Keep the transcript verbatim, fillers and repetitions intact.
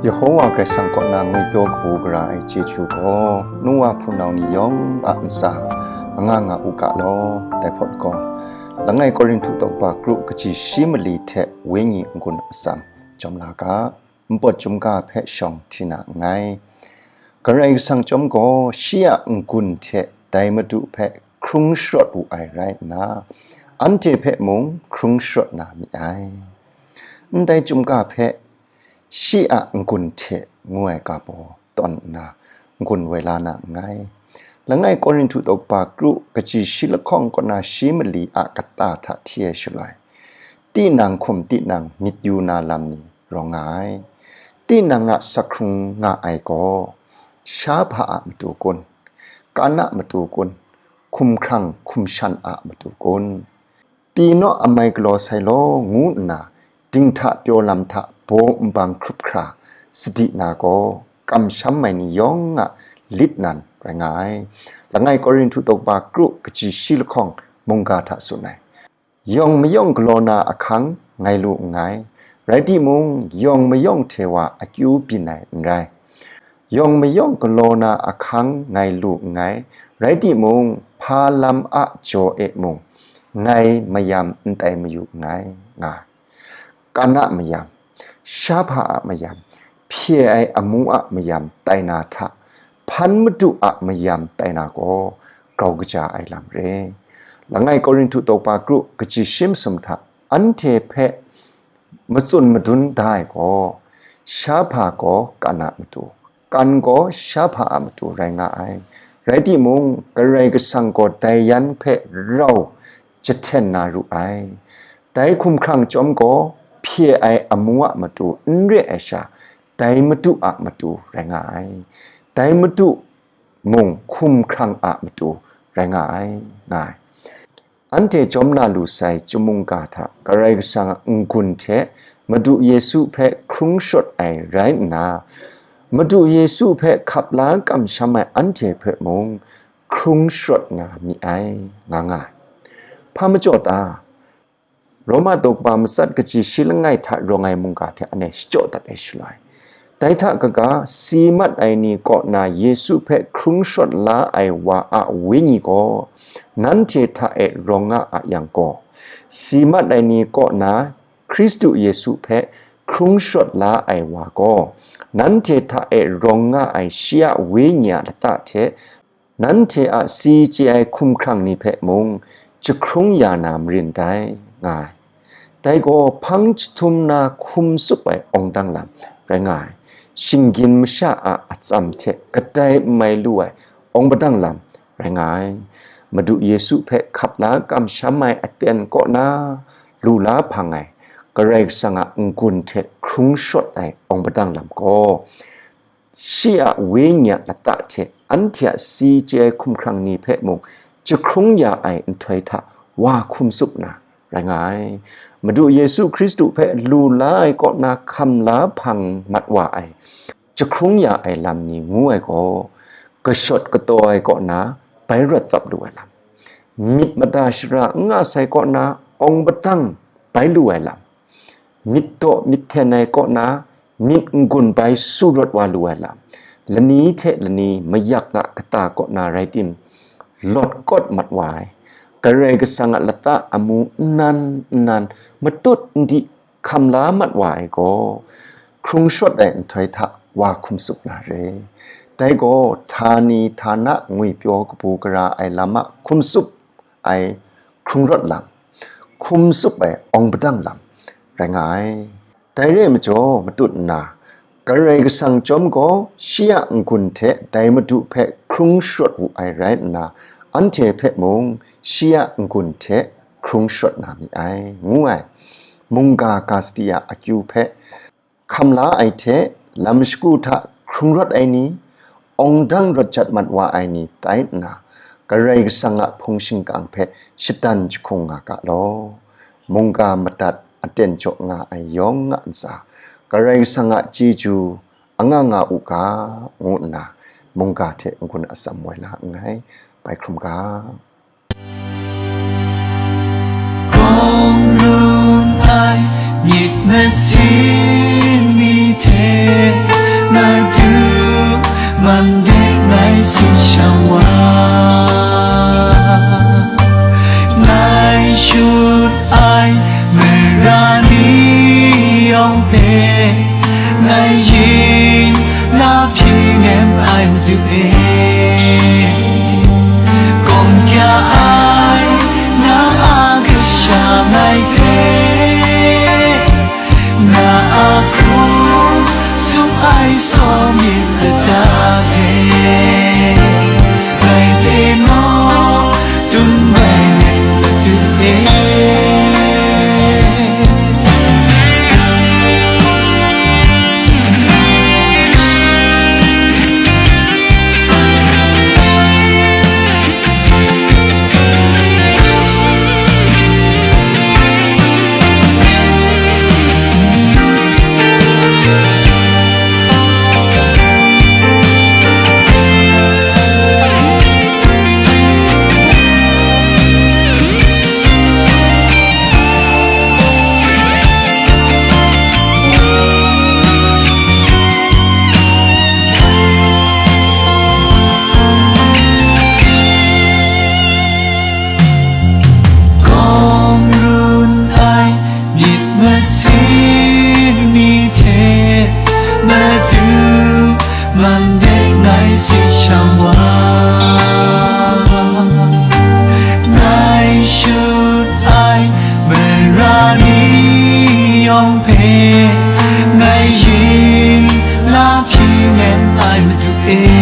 Yehowa Karai Kasang kaw na ngwipyaw kabu gara ai chyeju gaw, nu wa hpunau ni yawng a ntsa anga nga u ga law, dai hpawt gaw, langai Korinhtu tawkpa kru kaji shi mali hte wenyi n-gun atsam jawm la ga, npawt chyum ga hpe shawng hti na nngai. Karai Kasang chyawm gaw shi a n-gun hte dai Madu hpe hkrung sharawt wu ai rai nna, anhte hpe mung hkrung sharawt na mi ai. Ndai chyum ga hpe shi a n-gun hte ngu ai ga baw tawn nna n-gun woi la na nngai. Langai Korinhtu tawkpa kru kaji shi lahkawng kaw na shi mali a kata hta hti ai shaloi, tinang hkum tinang myit yu na lam ni rawng nga ai. Tinang a sak hkrung nga ai gaw, shahpa a matu kun, kan a matu kun, hkumhkrang hkumshan a matu kun, pyi naw amai galaw sai law ngu nna, dinghta pyaw lam hta baw nbang hkrup hkra sadi na gaw, kamsham ai ni yawng a lit nan rai nga ai. Langai Korinhtu tawkpa kru kaji shi lahkawng mungga hta tsun ai. Yawng mayawng galaw na ahkang ngai lu nngai, rai timung, yawng mayawng hte wa akyu byin ai n rai. Yawng mayawng galaw na ahkang ngai lu nngai, rai timung, hpa lam a jaw e mung, ngai mayam n tai mayu nngai, nga ai. Kan a mayam, shahpa a mayam, hpye ai amu a mayam tai na hta, hpan madu a mayam tai na gaw, grau kaja ai lam re. Langai Korinhtu tawkpa kru kaji shi masum hta anhte hpe matsun madun da ai gaw, shahpa gaw kan a matu, kan gaw shahpa a matu rai nga ai. Rai timung, Karai Kasang gaw dai yan hpe rau jahten na ru ai. Dai hkumhkrang chyawm gaw hpye ai amu a matu n re ai sha, dai Madu a matu rai nga ai. Dai Madu mung hkumhkrang a matu rai nga ai, nga ai. Anhte jawm na lu sai chyum mungga hta Karai Kasang a n-gun hte Madu Yesu hpe hkrung sharawt ai rai nna, Madu Yesu hpe hkap la kamsham ai anhte hpe mung hkrung sharawt na mi ai, nga nga ai. Hpa majaw ta? Roma tawkpa matsat kaji shi langai hta rawng ai mungga hte anhte shachyaw dat ai shaloi, dai hta kaga, si mat ai ni kaw na Yesu hpe hkrung sharawt la ai wa a Wenyi gaw, nanhte hta e rawng nga a yang gaw, si mat ai ni kaw na Hkristu Yesu hpe hkrung sharawt la ai wa gaw, nanhte hta e rawng nga ai shi a Wenyi a lata hte, nanhte a si chye ai hkumhkrang ni hpe mung jahkrung ya na marin dai, nga ai. Dai gaw hpang jahtum na hkum tsup ai awng dang lam rai nga ai. Shinggyim masha a atsam hte kadai n mai lu ai awng padang lam rai nga ai. Madu Yesu hpe hkap la kamsham ai aten kaw na lu la hpang ai Karai Kasang a n-gun hte hkrung sharawt ai awng padang lam gaw, shi a Wenyi a lata hte anhte a si chye ai hkumhkrang ni hpe mung jahkrung ya ai nhtoi hta wa hkum tsup na rai nga ai. Madu Yesu Hkristu hpe lu la ai kaw na hkam la hpang mat wa ai, jahkrung ya ai lam ni ngu ai gaw, kashawt kataw ai kaw na bai rawt tsap lu ai lam, myit mada shara n nga sai kaw na awng padang bai lu ai lam, myit daw myit hten ai kaw na myit n-gun bai su rawt wa lu ai lam, lani hte lani mayak a kata kaw na rai tim, lawt kawt mat wa ai, Karai Kasang a lata amu nnan nnan matut ndi hkam la mat wa ai gaw, hkrung sharawt ai nhtoi hta wa hkum tsup na re. Dai gaw, htani htana ngwipyaw kabu gara ai lam a hkum tsup ai hkrung rawt lam, hkum tsup ai awng padang lam rai nga ai. Dai re ai majaw, matut nna, Karai Kasang chyawm gaw shi a n-gun hte dai Madu hpe hkrung sharawt wu ai rai nna, anhte hpe mung shi a n-gun hte hkrung sharawt na mi ai, ngu ai. Mungga ga sadi a akyu hpe hkam la ai hte, lam shagu hta hkrung rawt ai ni, awng dang rawt jat mat wa ai ni tai nna, Karai Kasang a hpung shingkang hpe shadan jahkung nga ga law. Mungga madat aten jaw nga ai yawng a ntsa, Karai Kasang a chyeju anga nga u ga, ngu nna, mungga hte n-gun atsam woi la nngai. Bai hkrum ga. Kawng lun ai myit masin mi hte Ngai yin la hpyi nem ai Madu e, kawng kya ai na a kasha ngai hpe, na a hkrung sum ai sawmyit lata hte, ngai hpe naw tun bai let Madu e. Kawng run ai myit masin ni hte Madu man de ngai sit shang wa, ngai shut ai mara ni yawng hpe ngai yin la hpyi nem ai Madu e.